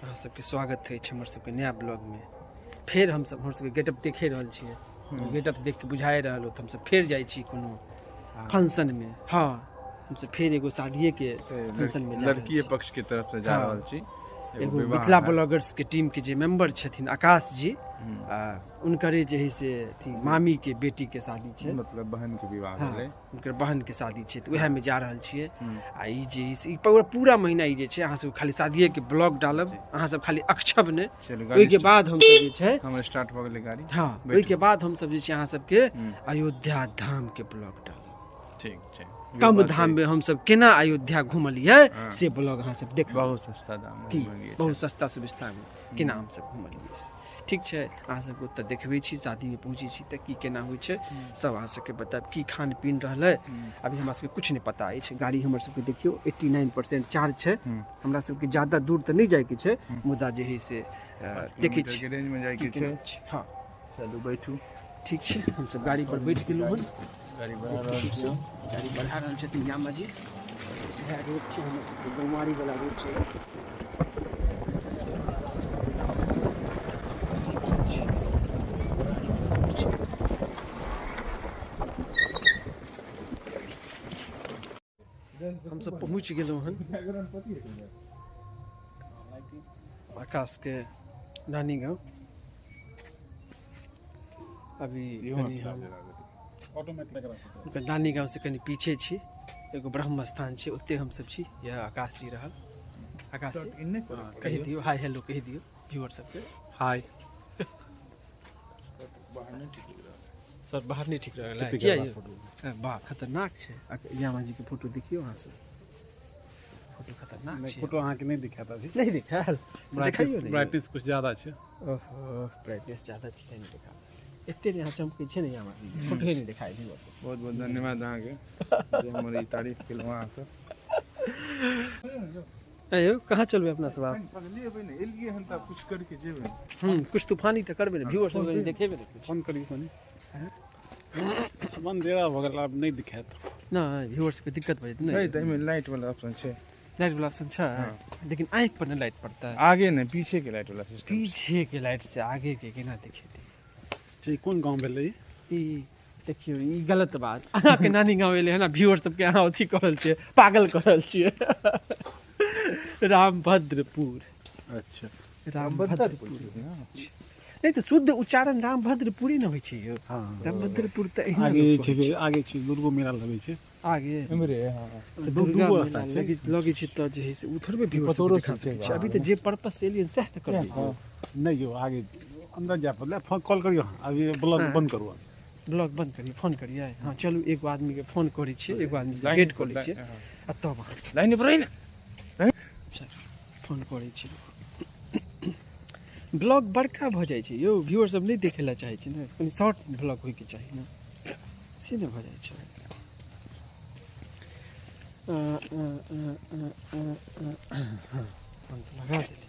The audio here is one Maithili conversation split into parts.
अहाँ सबके स्वागत अछि हमर सबके नया ब्लॉगमे। फेर हमसब हमर सबके गेटअप देखे रहल छियै, गेटअप देख के बुझाए रहल होत हमसब फेर जाइ छी कोनो फंक्शनमे। हाँ, हमसब फेर एगो शादिये के फंक्शनमे जा रहल लड़की छी। पक्ष के तरफ से जा रहल छी। एगो मिथिला ब्लॉगर्स के टीम के जे मेंबर छथिन आकाश जी, आ उनकरे जे है से अथी मामी के बेटी के शादी छै, मतलब बहन के विवाह हाँ, भेलै, हुनकर बहन के शादी छै, तऽ उएह में जा रहल छियै। आ ई जे ई पूरा पूरा महीना ई जे छै अहाँ सब खाली शादिये के ब्लॉग डालब, अहाँ सब खाली अक्षब ने। चलू, ओहि के बाद हम सब जे छै हमर स्टार्ट भऽ गेलै गाड़ी। हाँ, ओहि के बाद हम सब जे छै अहाँ सबके अयोध्या धाम के ब्लॉग डालब। ठीक छै। कम धाम में हम सब केना अयोध्या घुमलियै से ब्लॉग अहाँ सब देखब। बहुत सस्ता दाम में की घुमलियै। बहुत सस्ता सुविस्ता में केना हम सब घुमलियै से। ठीक छै, अहाँ सबके ओतऽ देखबै छी, शादीमे पहुँचै छी तऽ की केना होइ छै सब अहाँ सबके बतायब, की खान पीन रहलै। अभी हमरा सबके किछु नहि पता अछि। गाड़ी हमर सबके देखियौ 89% चार्ज छै। हमरा सबके ज्यादा दूर तऽ नहि जाइके छै, मुदा जे है से देखै किलोमीटर छी के रेंज में जाइके की केना छै। छै। हाँ चलू बैठू। ठीक छै, हमसब गाड़ी पर बैठ गेलहुँ हन। गाड़ी बढ़ा रहल छी हम। गाड़ी बढ़ा रहल छथिन यामा जी। इएह रोड छै हमर सबके गौमारी वाला रोड छै। हमसब पहुँच गेलहुँ हन आकाश के नानी गाँव। अभी कनि हम हुनकर नानी गाँव से कनि पीछे छी, एगो ब्रह्म स्थान छै, ओते हमसब छी। यह आकाश जी रहल। आकाश जी कहि दियौ, हाय हेलो कहि दियौ व्यूअर सबके। हाय सर, बाहर नहीं ठीक रहल है किया यौ? वाह, खतरनाक छै। यामा जी के फोटो देखियौ अहाँ सब, फोटो खतरनाक छै। फोटो अहाँके नहि दिखायत अभी। नहीं दिखायल? देखाइयो नहीं। ब्राइटनेस कुछ ज्यादा छै। ओहो, ब्राइटनेस ज्यादा छै, नहीं देखा। एते ने यहाँ चमकै छै ने यामा जी, फोटो नहीं देखाय व्यूअर सब। बहुत बहुत धन्यवाद अहाँके जे हमर ई तारीफ केलहुँ अहाँ सब। यौ कहाँ चलबै अपना सब आब? पगलेबै ने, एलियै हन तऽ कुछ करके जेबै। कुछ तूफानी तऽ करबै ने, व्यूअर सब कनि देखेबै ने कुछ। फोन करियौ कनि। मन देरा भऽ गेल, आब नहि दिखायत। नहि, व्यूअर सबके दिक्कत भऽ जेतै। नहि नहि तऽ एहिमे लाइट वाला ऑप्शन छै। लाइट वाला ऑप्शन छै, लेकिन आँखि पर नहि लाइट पड़तै। आगे नहि, पीछे के लाइट वाला सिस्टम। पीछे के लाइट से आगे के केना देखेतै? छै, कोन गाँव भेलै ई? ई देखियौ, ई गलत बात। अहाँके नानी गाँव एलै हन, व्यूअर सबके अहाँ अथी कऽ रहल छियै, पागल कऽ रहल छियै। रामभद्रपुर। अच्छा, रामभद्रपुर नहि तऽ शुद्ध उच्चारण रामभद्रपुरी ने होइ छै यौ। हाँ, रामभद्रपुर तऽ एहिना आगे लोक छै, कहै छै। आगे छै दुर्गो मेला लगै छै। आगे एम्हरे। हाँ, तऽ दू दुर्गा दूगो मेला रास्ता छै। लगै छै तऽ जे है से ओ थोड़बे व्यूअर सबके पतोरो देखा छै सकै छै। अभी तऽ जे पर्पस से एलियै सएह ने करबै। नहि यौ, आगे अन्दर जाय पड़लै। फोन कॉल करियौ अहाँ, अभी ब्लॉग हाँ। बंद करू। ब्लॉग बंद करियै, फोन करियै। हाँ चलू, एगो आदमीके फोन करै छियै, एगो आदमी से भेंट कऽ लै छियै आ तब अहाँ लाइन पर रही ने। फोन करै छी। ब्लॉग बड़का भऽ जाइ छै यौ, व्यूअर सब नहि देखै लए चाहै छै ने, कनि शॉर्ट ब्लॉग होइके चाही ने, से नहि भऽ जाइ छै। अ, अ, अ, अ, अ, अ, हाँ, फोन तऽ लगा देली।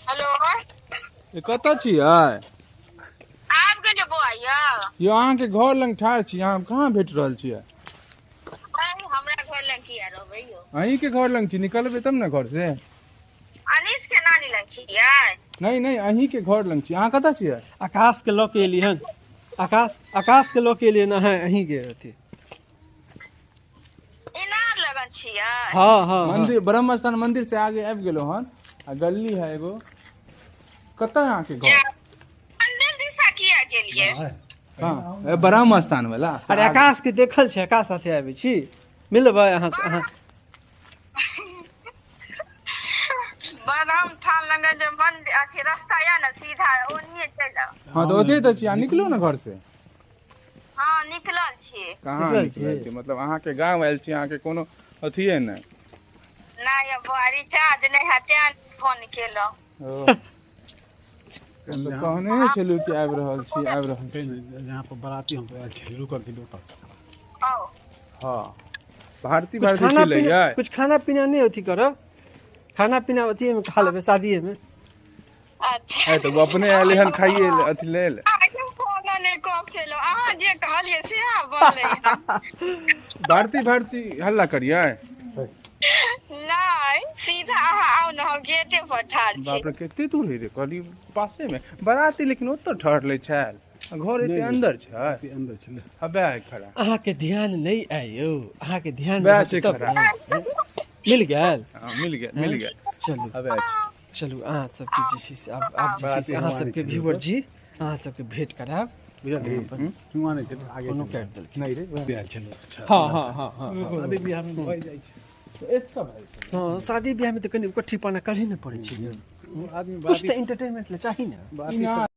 हेलो। कतऽ छियै? आबि गेलियै बौआ यौ। यौ, अहाँके घर लग ठाढ़ छी, अहाँ कहाँ भेट रहल छियै? हमरा घर लग किया रहबै यौ? अहीँके घर लग छी, निकलबै तब ने घर से। अनीश के नानी लग छियै? नहि नहि, अहीँके घर लग छी। अहाँ कतऽ छियै? आकाश के लऽ के एली हन। आकाश, आकाश के लऽ के एलियै हन अहाँ अहीँके अथी इनार लगन छियै? हाँ हाँ हाँ। मंदिर, ब्रह्म स्थान मंदिर से आगे आबि गेलहुँ हन आ गली है एगो। कतऽ है अहाँके घर? मंदिर दिशा किया गेलियै? हाँ, ब्रह्म स्थान वाला। अरे आकाश के देखल छै, आकाश साथे आबै छी, मिलबै अहाँ से अहाँ। ब्रह्म थान लग जे मंदिर अथी रास्ता या ने सीधा, ओनिये चलि आउ। हाँ तऽ ओतहि तऽ छी, अहाँ निकलू ने घर से। हाँ, निकलल छी। कहाँ निकलल निकलल छी? छी? मतलब अहाँके गाँव आयल छी, अहाँके कोनो अथिये नहि। नहि यौ बौआ, रिचार्ज नहि है तें फोन केलहुँ। ओ, तऽ कहने छलहुँ कि आबि रहल छी, आबि रहल छी। यहाँ पर बराती हम आयल छी, रुकल छी ओतऽ। आउ। हाँ, भारती कुछ भारती खाना छलै पीना यै। कुछ खाना पीना नहि अथी करब, खाना पीना अथिये मे खा लेबै शादीये मे। अच्छा। है तऽ ओ अपने आयल हन खाइए अथी लेल। अहाँके फोन नहि कऽ केलहुँ अहाँ। जे कहलियै सेहा बनलै हन। भारती भारती हल्ला करियै। नहि, सीधा अहाँ आउ ने, हम गेटे पर ठाढ़ छी। बाप रे, कते दूर है रे, कहली पासे में बराती, लेकिन ओतऽ ठहरले छल, घर एते अंदर छै, अंदर छलै। हबे है खड़ा। अहाँके ध्यान नहि आयो, अहाँके ध्यान वएह रहत छै तब खड़ा। ने। मिल गेल? हाँ, मिल गेल, मिल गेल। चलू हबे छै। चलू, अहाँ सबके जे छै से आब जे छै से अहाँ सबके व्यूअर जी, अहाँ सबके भेंट करायब। बुझलियै, हुआँ नहि छलै, आगे कोनो छलै। काटि देलखिन। नहि रे, वएह आयल छलै। हँ हँ हँ हँ शादी बियाहमे भऽ जाइ छै। एतऽ भए गेल। हँ, शादी बियाहमे तऽ कनि कट्ठी पाना करहे ने पड़ै छै। आदमी कुछ तऽ एंटरटेनमेंट ले चाही ने। बाती इनार।